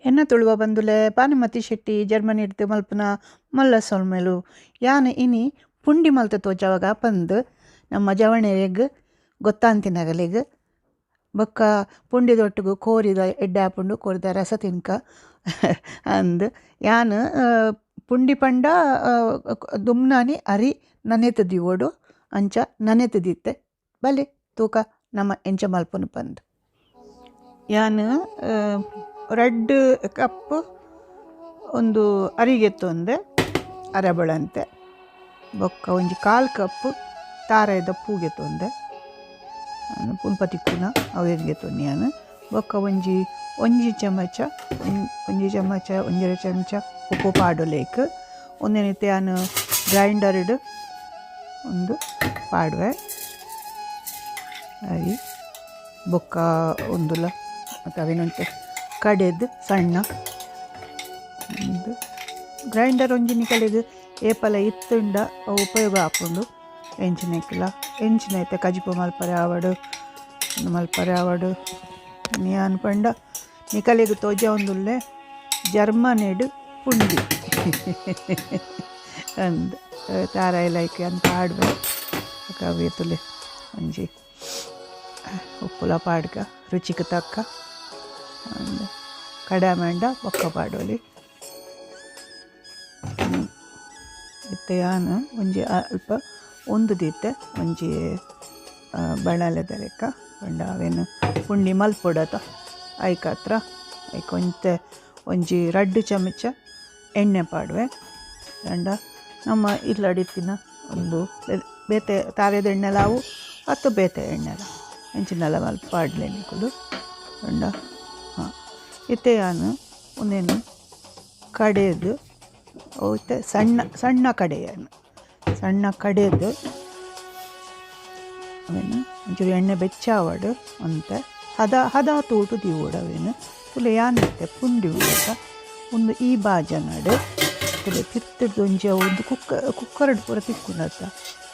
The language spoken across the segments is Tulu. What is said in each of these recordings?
ಎನ್ನ ತುಳುವ ಬಂದುಲೆ ಭಾನುಮತಿ ಶೆಟ್ಟಿ ಜರ್ಮನಿ ಮಲ್ಪುನ ಮಲ್ಲ ಸೊಲ್ಮೆಲು ಯಾನ್ ಇನಿ ಪುಂಡಿ ಮಲ್ತ ತೋಜಾವಾಗ ಪಂದ್ ನಮ್ಮ ಜವಣೆರೆಗ್ ಗೊತ್ತಾಂತಿನಗಲೆಗ್ ಬೊಕ್ಕ ಪುಂಡಿದೊಟ್ಟುಗು ಕೋರಿದ ಎಡ್ಡೆ ಆಪುಂಡು ಕೋರಿದ ರಸ ತಿನ್ಕ ಅಂದ್ ಯಾನ್ ಪುಂಡಿ ಪಂಡ ದುಮ್ನಾನಿ ಅರಿ ನನೆತ್ ದಿವೊಡು ಅಂಚ ನನೆತ್ ದಿತ್ತೆ ಬಲೆ ತೂಕ ನಮ್ಮ ಎಂಚ ಮಲ್ಪುನು ಪಂದ್ ಯಾನ್ ರೆಡ್ ಕಪ್ ಒಂದು ಅರಿಗೆತ್ತೊಂದೆ ಅರಬಳಂತೆ ಬೊಕ್ಕ ಒಂಜಿ ಕಾಲು ಕಪ್ ತಾರಾಯ್ದ ಪೂಗೆತ್ತೊಂದೆ ಪುಲ್ಪತಿ ಕೂನ ಅವೇನ್ಗೆತ್ತೊಂದು ಯಾನ್ ಬೊಕ್ಕ ಒಂಜಿ ಒಂಜಿ ಚಮಚ ಒಂಜಿ ಚಮಚ ಒಂಜರೆ ಚಮಚ ಉಪ್ಪು ಪಾಡೊಲೇಕ್ ಒಂದೆನಿತ್ತೆ ಯಾನ್ ಗ್ರೈಂಡರ್ಡ್ ಒಂದು ಪಾಡುವೆ ಅರಿ ಬೊಕ್ಕ ಒಂದುಲ ಮತ್ತು ಅವೇನಂತೆ ಕಡೆದು ಸಣ್ಣ ಒಂದು ಗ್ರೈಂಡರ್ ಒಂಜಿ ನಿಕಲೆಗ್ ಏಪಲ ಇತ್ತುಂಡ ಉಪಯೋಗ ಆಪುಂಡು ಎಂಚಿನಕ್ಲ ಎಂಚಿನ ಐತೆ ಕಜಿಪು ಮಲ್ಪರೆ ಆವಡ್ ಮಲ್ಪರೆ ಆವಡ್ ಯಾನ್ ಪಂಡ ನಿಕಲೆಗ್ ತೋಜಾವೊಂದುಲ್ಲೆ ಜರ್ಮನಿಡ್ ಪುಂಡಿ ಅಂದ್ ತಾರಾಯಿ ಲೈಕ್ ಅಂತ ಪಾಡ್ವೆ ಅವೇತುಲೆ ಒಂಜಿ ಉಪ್ಪುಲ ಪಾಡ್ಗ ರುಚಿಗೆ ತಕ್ಕ ಅಂದ್ ಕಡಮೆಂಡ ಬೊಕ್ಕ ಪಾಡೊಲಿ ಇತ್ತೆ ಯಾನ್ ಒಂಜಿ ಅಲ್ಪ ಒಂದು ದೀತೆ ಒಂಜಿ ಬಣಲೆದ ಲೆಕ್ಕ ಪಂಡ ಅವೇನು ಪುಂಡಿ ಮಲ್ಪೊಡತ ಐಕಾತ್ರ ಐಕ್ ಒಂತೆ ಒಂಜಿ ರಡ್ಡ್ ಚಮಚ ಎಣ್ಣೆ ಪಾಡುವೆ ಪಂಡ ನಮ್ಮ ಇಲ್ಲಡಿತ್ತಿನ ಒಂದು ಬೇತೆ ತಾರೆದ ಎಣ್ಣೆಲಾವು ಅತ್ತು ಬೇತೆ ಎಣ್ಣೆಲ ಎಂಚಿನಲ ಮಲ್ಪ ಪಾಡ್ಲೆ ನಿಕುಲು ಪಂಡ ಹಾಂ ಇತ್ತೆ ಯಾನ್ ಉಂದೆನ್ ಕಡೆದು ಇತ್ತೆ ಸಣ್ಣ ಸಣ್ಣ ಕಡೆಯನ್ನು ಸಣ್ಣ ಕಡೆದು ಅವೇನು ಒಂಚೂರು ಎಣ್ಣೆ ಬೆಚ್ಚ ಆವಡ್ ಒಂತೆ ಹದ ಹದ ತೂಟು ದೀವೊಡು ಅವೇನು ತುಲೆ ಯಾನ್ ಇತ್ತೆ ಪುಂಡಿ ಉಂಡತ ಒಂದು ಈ ಬಾಜನಡ್ ತುಲೆ ತಿರ್ತಿಡ್ದು ಒಂಜಿ ಅವು ಒಂದು ಕುಕ್ಕರ್ಡ್ ಪೂರ ತಿಕ್ಕುಂಡತ್ತ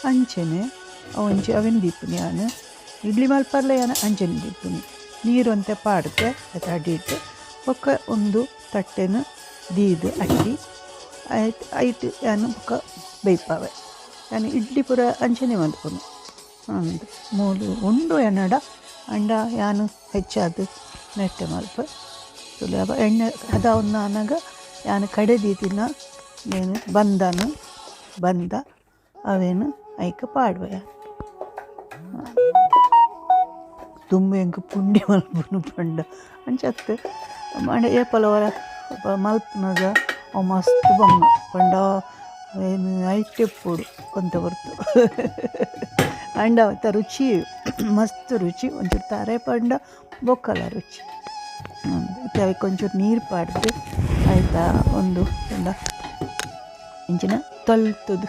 ಅಂಚೆನೆ ಒಂಜಿ ಅವೇನು ದೀಪುನಿ ಯಾನ್ ಇಡ್ಲಿ ಮಲ್ಪರ್ಲ ಯಾನ್ ಅಂಚೆನೆ ದೀಪುನಿ ನೀರು ಒಂತೆ ಪಾಡ್ತೆ ಐತ ಅಡಿಟ್ ಬೊಕ್ಕ ಒಂದು ತಟ್ಟೆನ್ ದೀದ್ ಅಟ್ಟಿ ಐಟ್ ಐಟ್ ಯಾನ್ ಬೊಕ್ಕ ಬೇಯ್ಪಾವೆ ಯಾನ್ ಇಡ್ಲಿ ಪೂರ ಅಂಚೆನೆ ಮಲ್ಪುನು ಅಂದ್ ಮೂಲು ಉಂಡು ಎನ್ನಡ ಆಂಡ ಯಾನ್ ಹೆಚ್ಚಾದ್ ನೆಟ್ಟೆ ಮಲ್ಪೆ ತುಲೆ ಎಣ್ಣೆ ಹದ ಒಂದು ಆನಗ ಯಾನ್ ಕಡೆ ದೀತಿನ ಏನು ಬಂದನು ಬಂದ ಅವೇನು ಐಕ್ ಪಾಡುವೆ ದುಂಬು ಎಂಕ್ ಪುಂಡಿ ಮಲ್ಪುನು ಪಂಡ ಅಂಚತ್ ಆಂಡ ಏಪಲ ಒರ ಮಲ್ಪುನಗ ಅವು ಮಸ್ತ್ ಬಂಗ ಪಂಡ ಏನು ಐಟೆ ಇಪ್ಪೊಡು ಒಂತೆ ಪೊರ್ತು ಆಂಡ ಅವೆತ ರುಚಿ ಮಸ್ತ್ ರುಚಿ ಒಂಚೂರು ತಾರೆ ಪಂಡ ಬೊಕ್ಕಲ ರುಚಿ ಇತ್ತೆ ಐಕ್ ಒಂಚೂರು ನೀರು ಪಾಡ್ದ್ ಐತ ಒಂದು ಪಂಡ ಇಂಚಿನ ತೊಲ್ತುದು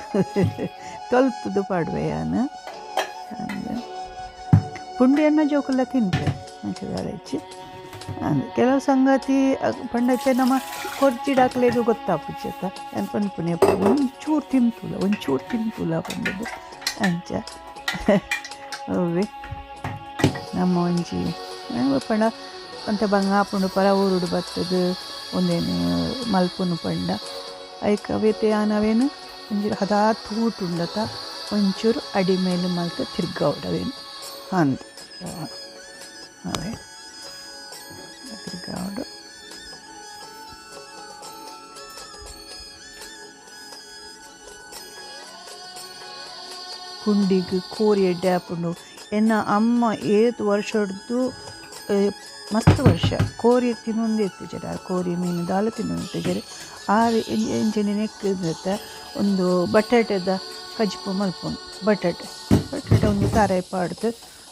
ತೊಲ್ತುದು ಪಾಡುವೆ ಯಾನ್ ಪುಂಡಿ ಎನ್ನ ಜೋಕುಲ್ಲ ತಿನ್ಪೆರ್ ಅಂಚ ದಾಲ ಇಜ್ಜಿ ಅಂದ್ ಕೆಲವು ಸಂಗತಿ ಪಂಡ ಇತ್ತೆ ನಮ ಕೊರ್ಚಿಡಾಕ್ಲೆಗ್ ಗೊತ್ತಾಪುಜಿ ಅತ್ತ ಯಾನ್ ಪನ್ಪುನಿ ಅಲ್ಪ ಒಂಚೂರು ತಿಂತುಲ ಒಂಚೂರು ತಿಂತುಲ ಪಂಡುದು ಅಂಚ ಅವ್ವೆ ನಮ್ಮ ಒಂಜಿ ಪಂಡ ಒಂತೆ ಬಂಗ ಆಪುಂಡು ಪರ ಊರುಡು ಬತ್ತುದು ಉಂದೆನ್ ಮಲ್ಪುನು ಪಂಡ ಐಕ್ ಅವೇತೆ ಯಾನ್ ಅವೇನು ಒಂಜಿ ಹದಾ ತೂಟು ಉಂಡತ ಒಂಚೂರು ಅಡಿ ಮೇಲ್ ಮಲ್ತ್ ತಿರ್ಗಾವೊಡು ಅವೇನು ಅಂದ್ ಅವೇ ತಿರ್ಗಾವೊಡು ಪುಂಡಿಗ್ ಕೋರಿ ಎಡ್ಡೆ ಆಪುಂಡು ಎನ್ನ ಅಮ್ಮ ಏತ್ ವರ್ಷಡ್ದು ಮಸ್ತ್ ವರ್ಷ ಕೋರಿ ತಿನ್ನೊಂದೇ ಇತ್ತಿಜೆರ್ ಕೋರಿ ಮೀನು ದಾಲ ತಿನ್ನೊಂದಿತ್ತಿಜೆರ್ ಆರ್ ಎಂಚನೆ ನೆಕ್ ಒಂದು ಬಟಾಟೆದ ಕಜಿಪು ಮಲ್ಪುನು ಬಟಾಟೆ ಬಟಾಟೆ ಒಂಜಿ ತಾರಾಯಿ ಪಾಡ್ದ್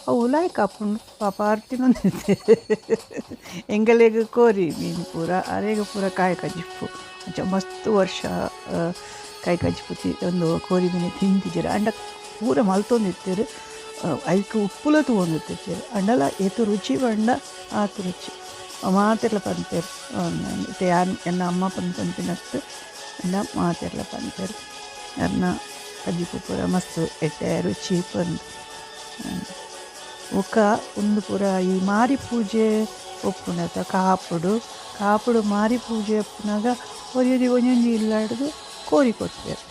ಅವು ಲಾಯ್ಕ್ ಆಪುಂಡು ಪಾಪ ಆರ್ ತಿನ್ನೊಂದಿತ್ತೆರ್ ಎಂಕಲೆಗ್ ಕೋರಿ ಮೀನು ಪೂರ ಅರೆಗ್ ಪೂರ ಕಾಯಿ ಕಜಿಪು ಅಂಚ ಮಸ್ತ್ ವರ್ಷ ಕಾಯಿ ಕಜಿಪು ಒಂದು ಕೋರಿ ಮೀನು ತಿಂತಿಜೆರ್ ಆಂಡ ಪೂರ ಮಲ್ತೊಂದಿತ್ತೆರ್ ಐಕ್ ಉಪ್ಪುಲ ತೂವೊಂದಿತ್ತೆರ್ ಆಂಡಲ ಏತ್ ರುಚಿ ಪಂಡ ಆತ್ ರುಚಿ ಮಾತೆರ್ಲ ಪನ್ಪೆರ್ ಇತ್ತೆ ಯಾನ್ ಎನ್ನ ಅಮ್ಮ ಪನ್ಪಿನತ್ ಆಂಡ ಮಾತೆರ್ಲ ಪನ್ಪೆರ್ ಅರ್ನ ಕಜಿಪು ಪೂರ ಮಸ್ತ್ ಎಡ್ಡೆ ರುಚಿ ಪಂದ್ ಬೊಕ್ಕ ಉಂದು ಪೂರ ಈ ಮಾರಿ ಪೂಜೆ ಉಪ್ಪುನತ ಕಾಪುಡು ಕಾಪುಡು ಮಾರಿ ಪೂಜೆ ಅಪ್ಪುನಾಗ ಒರಿಯೊರಿ ಒಂಜೊಂಜಿ ಇಲ್ಲಾಡ್ದು ಕೋರಿ ಕೊರ್ಪೆರ್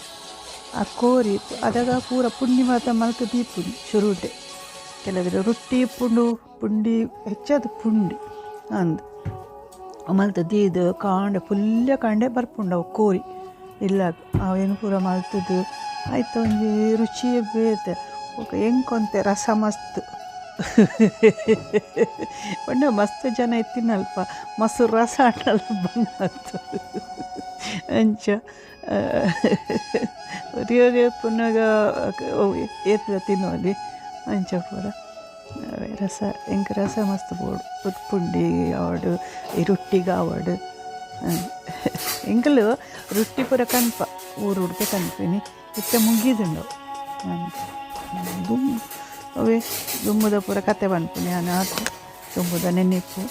ಆ ಕೋರಿ ಅದಾಗ ಪೂರ ಪುಂಡಿ ಮಾತ ಮಲ್ತ್ ದೀಪುನಿ ಶುರುಟೆ ಕೆಲವೆರ್ ರೊಟ್ಟಿ ಇಪ್ಪುಂಡು ಪುಂಡಿ ಹೆಚ್ಚಾದ್ ಪುಂಡಿ ಅಂದ್ ಮಲ್ತ್ ದೀದ್ ಕಾಂಡೆ ಪುಲ್ಯ ಕಾಂಡೆ ಬರ್ಪುಂಡು ಅವು ಕೋರಿ ಇಲ್ಲಾಗ್ ಅವೇನು ಪೂರ ಮಲ್ತುದು ಐತ ಒಂಜಿ ರುಚಿಯೇ ಬೇತೆ ಬೊಕ ಎಂಕೊಂತೆ ರಸ ಮಸ್ತ್ ಪಂಡ ಮಸ್ತ್ ಜನ ಇತ್ತಿನಲ್ಪ ಮಸ್ತ್ ರಸ ಆಂಡಲ ಬಂಗತ್ತು ಅಂಚ ಒರಿ ಒರಿ ಪುನಗ ಏತ್ಲ ತಿನ್ನೊಲಿ ಅಂಚ ಪೂರ ರಸ ಎಂಕ್ ರಸ ಮಸ್ತ್ ಬೋಡು ಪುಂಡಿ ಆವಡ್ ಈ ರೊಟ್ಟಿಗ್ ಆವಡ್ ಎಂಕುಲು ರೊಟ್ಟಿ ಪೂರ ಕನ್ಪ ಊರು ಉಡುಪಿ ಕನ್ಪಿನಿ ಇತ್ತೆ ಮುಗಿದುಂಡು ದುಂಬು ಅವೇ ದುಂಬುದ ಪೂರ ಕತೆ ಪನ್ಪುನಿ ಯಾನ್ ಆತ್ ದುಂಬುದ ನೆನೆಪು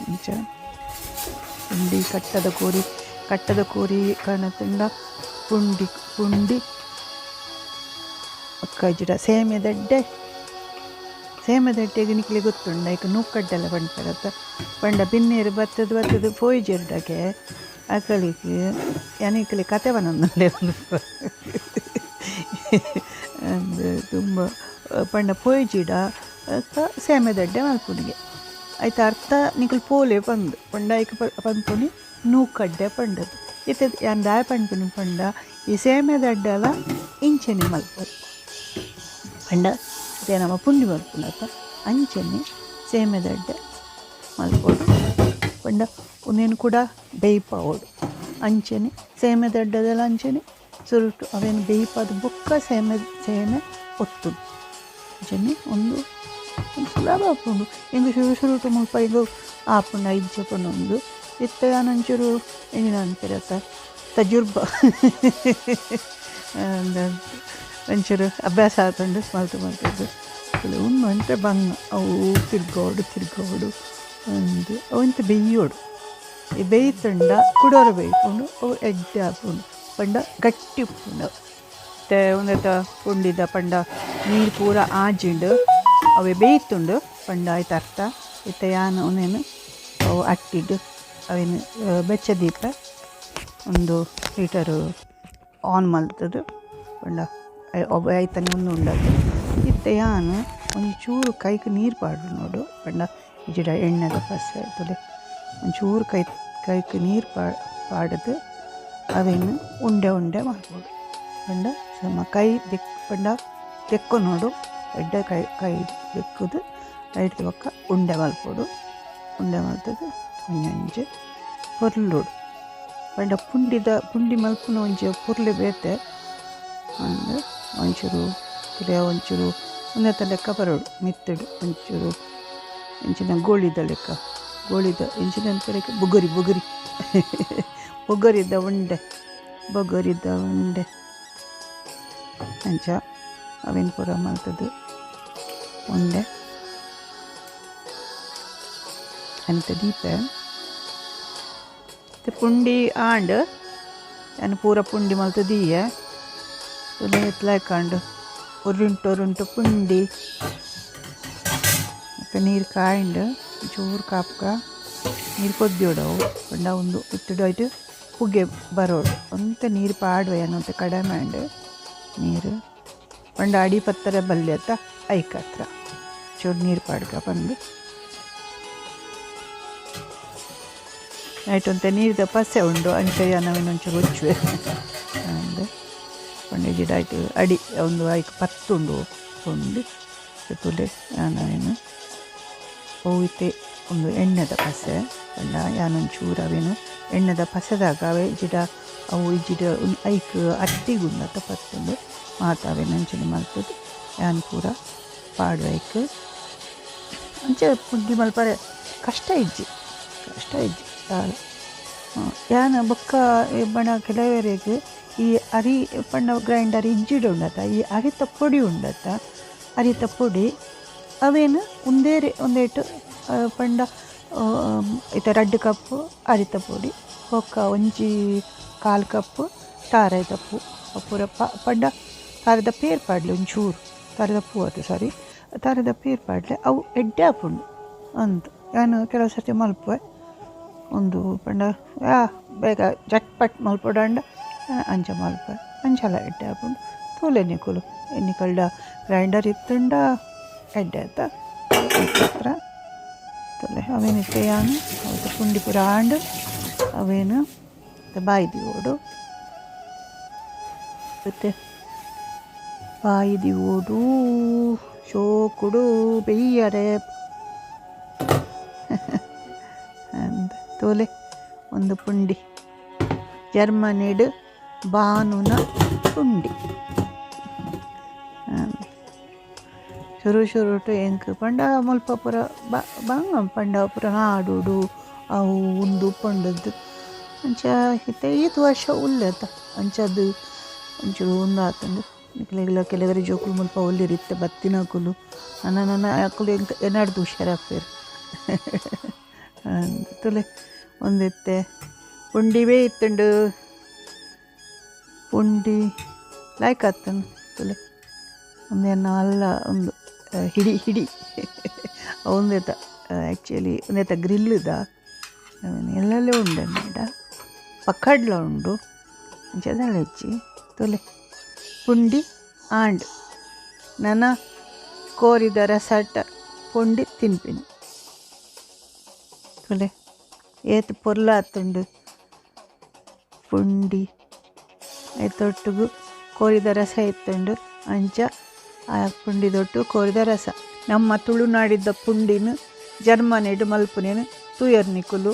ಇಂಚ ಪುಂಡಿ ಕಟ್ಟದ ಕೋರಿ ಕಟ್ಟದ ಕೋರಿ ಕಣತುಂಡ ಪುಂಡಿ ಪುಂಡಿ ಬೊಕ್ಕ ಸೇಮೆದಡ್ಡೆ ಸೇಮೆದಡ್ಡೆಗ್ ನಿಕ್ಲೆ ಗೊತ್ತುಂಡು ಐಕ್ ನೂಕಡ್ಡೆಲ ಪನ್ಪೆರತ್ತ ಪಂಡ ಬಿನ್ನೆರ್ ಬತ್ತುದು ಬತ್ತುದು ಪೋಯಿಜೆರ್ಡಗೆ ಅಕಲೆಗ್ ಯಾನ್ ಇಕಲೆ ಕತೆ ಪನೊಂದುಲ್ಲೆ ಅಂದ್ ದುಂಬ ಪಂಡ ಪೋಯಿಜಿಡ ಸೇಮೆದಡ್ಡೆ ಮಲ್ಪುನಿಗೆ ಐತ ಅರ್ಥ ನಿಕುಲು ಪೋಲೆ ಪಂದ್ ಪಂಡ ಐಕ್ ಪನ್ಪುನಿ ನೂಕಡ್ಡೆ ಪಂಡದು ಇತ್ತೆ ಯಾನ್ ದಾಯೆ ಪನ್ಪಿನಿ ಪಂಡ ಈ ಸೇಮೆದಡ್ಡೆಲ ಇಂಚನೆ ಮಲ್ಪೊಡು ಪಂಡ ಇತ್ತೆ ನಮ ಪುಂಡಿ ಮಲ್ಪುನತ ಅಂಚನೆ ಸೇಮೆದಡ್ಡೆ ಮಲ್ಪೊಡು ಪಂಡ ಉಂದೆನ್ ಕೂಡ ಬೇಯ್ಪಾವೊಡು ಅಂಚನೆ ಸೇಮೆದಡ್ಡೆದಲ ಅಂಚನೆ ಸುರುಟು ಅವೆನ್ ಬೇಯ್ಪಾದ್ ಬೊಕ್ಕ ಸೇಮೆ ಸೇಮೆ ಒತ್ತುದು ಅಂಚನೆ ಉಂದು ಸುಲಭ ಆಪುಂಡು ಎಂಕ್ ಶುರು ಶುರುಟು ಮುಲ್ಪ ಎಂಕ್ ಆಪುಂಡು ಇಜ್ಜ ಪನೊಂದು ಇತ್ತೆ ಯಾನ್ ಒಂಚೂರು ಎಂಚಿನ ಪನ್ಪೆರತ್ತ ತಜುರ್ಬ ಒಂಚೂರು ಅಭ್ಯಾಸ ಆತುಂಡು ಮಲ್ತು ಮಲ್ತುದು ಉಂದು ಒಂತೆ ಬಂಗ ಅವು ತಿರ್ಗೋಡು ತಿರ್ಗೋಡು ಅಂದ್ ಅವು ಬೇಯೋಡು ಈ ಬೇಯ್ತುಂಡ ಕುಡೊರ ಬೇಯ್ಪುಂಡು ಅವು ಎಡ್ಡೆ ಆಪುಂಡು ಪಂಡ ಗಟ್ಟಿ ಉಪ್ಪುಂಡು ಇತ್ತೆ ಉಂದೆತ ಪುಂಡಿದ ಪಂಡ ನೀರು ಪೂರ ಆಜಿಂಡು ಅವೆ ಬೇಯ್ತುಂಡು ಪಂಡ ಐತ ಅರ್ಥ ಇತ್ತೆ ಯಾನ್ ಉಂದೆನ್ ಅವು ಅಟ್ಟಿಡ್ ಅವೆನ್ ಬೆಚ್ಚ ದೀಪ ಒಂದು ಹೀಟರು ಆನ್ ಮಲ್ತುದು ಪಂಡ ಐತನೆ ಉಂದು ಉಂಡದು ಇತ್ತೆ ಯಾನ್ ಒಂಜಿ ಚೂರು ಕೈಕ್ ನೀರು ಪಾಡು ನೋಡು ಪಂಡ ಇಜಿಡ ಎಣ್ಣೆದ ಪಸೆ ತುಲೆ ಒಂಚೂರು ಕೈ ಕೈಕ್ ನೀರು ಪಾಡುದು ಅವೆನ್ ಉಂಡೆ ಉಂಡೆ ಮಲ್ಪೊಡು ಪಂಡ ಸಮ ಕೈ ದೆಕ್ ಪಂಡ ದೆಕ್ಕೊನೊಡು ಎಡ್ಡೆ ಕೈ ಕೈ ದೆಕ್ಕುದು ಐಟ್ ಬೊಕ್ಕ ಉಂಡೆ ಮಲ್ಪೊಡು ಉಂಡೆ ಮಲ್ತುದು ಒಂಜೊಂಜಿ ಪೊರ್ಲುಡು ಪಂಡ ಪುಂಡಿದ ಪುಂಡಿ ಮಲ್ಪುನ ಒಂಜಿ ಪೊರ್ಲು ಬೇತೆ ಅಂದ್ ಒಂಚೂರು ತುಲೆ ಒಂಚೂರು ಉಂದೆತ ಲೆಕ್ಕ ಬರೊಡು ಮಿತ್ತುಡು ಒಂಚೂರು ಇಂಚಿನ ಗೋಳಿದ ಲೆಕ್ಕ ಗೋಳಿದ ಇಂಚಿನ ಪನ್ಪೆರ್ ಬೊಗೊರಿ ಬೊಗೊರಿ ಬೊಗೊರಿದ ಉಂಡೆ ಬೊಗೊರಿದ ಉಂಡೆ ಅಂಚ ಅವೆನ್ ಪೂರ ಮಲ್ತುದು ಉಂಡೆ ಅಂಚ ದೀಪೆ ಇತ್ತೆ ಪುಂಡಿ ಆಂಡ್ ಯಾನ್ ಪೂರ ಪುಂಡಿ ಮಲ್ತ್ ದೀಯೆ ತುಲೆ ಲಾಯ್ಕ್ ಆಂಡ್ ಒರುಂಟು ಒರುಂಟು ಪುಂಡಿ ಬೊಕ ನೀರು ಕಾಯಿಂಡ್ ಚೂರು ಕಾಪುಗ ನೀರು ಕೊದ್ದಿಯೊಡು ಅವು ಪಂಡ ಉಂದು ಇತ್ತುಡು ಐಟ್ ಪುಗೆ ಬರೊಡು ಒಂತೆ ನೀರು ಪಾಡುವೆ ಯಾನ್ ಒಂತೆ ಕಡಿಮೆ ಆಂಡ್ ನೀರು ಪಂಡ ಅಡಿ ಪತ್ತರೆ ಬಲ್ಲಿ ಅತ್ತ ಐಕ್ ಹತ್ರ ಚೂರು ನೀರು ಪಾಡ್ಗ ಪಂದ್ ಐಟ್ ಒಂತೆ ನೀರ್ದ ಪಸೆ ಉಂಡು ಅಂಚ ಯಾನ್ ಅವೆನ್ ಒಂಚೂರು ಒಚ್ಚುವೆ ಅಂದ್ ಪಂಡ ಇಜಿಡ ಐಟ್ ಅಡಿ ಉಂದು ಐಕ್ ಪತ್ತುಂಡು ಪುಂಡಿ ತುಲೆ ಯಾನ್ ಅವೆನ್ ಅವು ಇತ್ತೆ ಉಂದು ಎಣ್ಣೆದ ಪಸೆ ಪಂಡ ಯಾನ್ ಒಂಚೂರು ಅವೆನ್ ಎಣ್ಣೆದ ಪಸೆದಾಗ ಅವೆ ಇಜಿಡ ಅವು ಇಜಿಡ ಐಕ್ ಅಟ್ಟಿಗ್ ಉಂಡತ ಪತ್ತುಂಡು ಮಾತ ಅವೆನ್ ಅಂಚನೆ ಮಲ್ತುದು ಯಾನ್ ಪೂರ ಪಾಡುವೆ ಐಕ್ ಅಂಚ ಪುಂಡಿ ಮಲ್ಪರೆ ಕಷ್ಟ ಇಜ್ಜಿ ಕಷ್ಟ ಇಜ್ಜಿ ದಾಲ ಯಾನ್ ಬೊಕ್ಕ ಪಂಡ ಕೆಲವೆರೆಗ್ ಈ ಅರಿ ಪಂಡ ಗ್ರೈಂಡರ್ ಇಜ್ಜಿಡ ಉಂಡತ ಈ ಅರಿತ ಪೊಡಿ ಉಂಡತ ಅರಿತ ಪೊಡಿ ಅವೆನ್ ಉಂದೇರೆ ಒಂದೇಟ್ ಪಂಡ ಇತ್ತೆ ರಡ್ಡ್ ಕಪ್ ಅರಿತ ಪೊಡಿ ಬೊಕ್ಕ ಒಂಜಿ ಕಾಲ್ ಕಪ್ ತಾರಾಯಿದ ಪೂ ಪೂರ ಪಂಡ ತಾರಾಯಿದ ಪೇರ್ ಪಾಡ್ಲೆ ಒಂಚೂರು ತಾರಾಯಿದ ಪೂ ಅತ್ ಸಾರಿ ತಾರಾಯಿದ ಪೇರ್ ಪಾಡ್ಲೆ ಅವು ಎಡ್ಡೆ ಆಪುಂಡು ಅಂದ್ ಯಾನ್ ಕೆಲವು ಸರ್ತಿ ಮಲ್ಪುವೆ. ಉಂದು ಪಂಡ ಬೇಗ ಜಟ್ ಪಟ್ ಮಲ್ಪೊಡಾಂಡ ಅಂಚ ಮಲ್ಪೆ ಅಂಚಲ ಎಡ್ಡೆ ಆಪುಂಡು ತೂಲೆ ನಿಕುಲು ನಿಕಲ್ಡ ಗ್ರೈಂಡರ್ ಇತ್ತುಂಡ ಎಡ್ಡೆ ಆತ ಮಾತ್ರ ತೂಲೆ ಅವೇನು ಇತ್ತೆ ಯಾನ್ ಅವೆತ ಪುಂಡಿ ಪೂರ ಆಂಡ್ ಅವೇನು ಬಾಯಿ ದೀವೊಡು ಇತ್ತೆ ಬಾಯಿ ದೀವೊಡು ಶೋಕುಡು ಬೆಯ್ಯರೆ ಅಂದ್ ತೂಲೆ ಒಂದು ಪುಂಡಿ ಜರ್ಮನಿಡ್ ಬಾನುನ ಪುಂಡಿ. ಶುರು ಶುರುಟು ಎಂಕ್ ಪಂಡ ಮುಲ್ಪ ಪೂರ ಬಂಗ ಪಂಡ ಪೂರ ನಾಡೋಡು ಅವು ಉಂದು ಪಂಡದ್ದು ಅಂಚ ಇತ್ತೆ ಈತ್ ವರ್ಷ ಉಲ್ಲೆತ ಅಂಚದು ಒಂಚೂರು ಉಂದು ಆತುಂಡು. ನಿಕ್ಲೆಗ್ಲ ಕೆಲವೆರ್ ಜೋಕುಲು ಮುಲ್ಪ ಉಲ್ಲೆರ್ ಇತ್ತೆ ಬತ್ತಿನಕುಲು ನನ ನನ ಅಕುಲು ಎಂಕ್ ಎನಡ್ದ್ ಹುಷಾರಾಪೆರ್. ತೂಲೆ ಉಂದಿತ್ತೆ ಪುಂಡಿವೇ ಇತ್ತುಂಡು ಪುಂಡಿ ಲಾಯ್ಕ್ ಆತುಂಡು. ತೂಲೆ ಉಂದೆನ್ನ ಮಲ್ಲ ಉಂದು ಹಿಡಿ ಹಿಡಿ ಉಂದೆತ ಆ್ಯಕ್ಚುಲಿ ಉಂದೆತ ಗ್ರಿಲ್ಲುದ ಎಲ್ಲೆಲ್ಲ ಉಂಡು ಎನ್ನಡ ಪಕ್ಕಡ್ಲ ಉಂಡು ಅಂಚ ದಾಲ ಇಜ್ಜಿ. ತೂಲೆ ಪುಂಡಿ ಆಂಡ್ ನನ ಕೋರಿದ ರಸಟ ಪುಂಡಿ ತಿನ್ಪಿನಿ. ತೂಲೆ ಏತ್ ಪೊರ್ಲಾತುಂಡು ಪುಂಡಿ ಐತೊಟ್ಟುಗು ಕೋರಿದ ರಸ ಇತ್ತುಂಡು ಅಂಚ ಆ ಪುಂಡಿದೊಟ್ಟು ಕೋರಿದ ರಸ. ನಮ್ಮ ತುಳುನಾಡಿದ ಪುಂಡಿನ ಜರ್ಮನಿಡ್ ಮಲ್ಪುನೇನು ತೂಯರ್ ನಿಕುಲು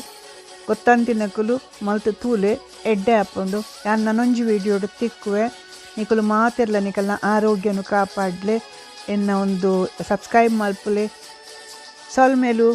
ಗೊತ್ತಂತಿನಕುಲು ಮಲ್ತ್ ತೂಲೆ ಎಡ್ಡೆ ಆಪುಂಡು. ಯಾನ್ ನನೊಂಜಿ ವಿಡಿಯೋಡು ತಿಕ್ಕುವೆ. ನಿಕುಲು ಮಾತೆರ್ಲ ನಿಕಲ್ನ ಆರೋಗ್ಯನು ಕಾಪಾಡ್ಲೆ ಎನ್ನ ಒಂದು ಸಬ್ಸ್ಕ್ರೈಬ್ ಮಲ್ಪುಲೆ ಸೊಲ್ಮೆಲು.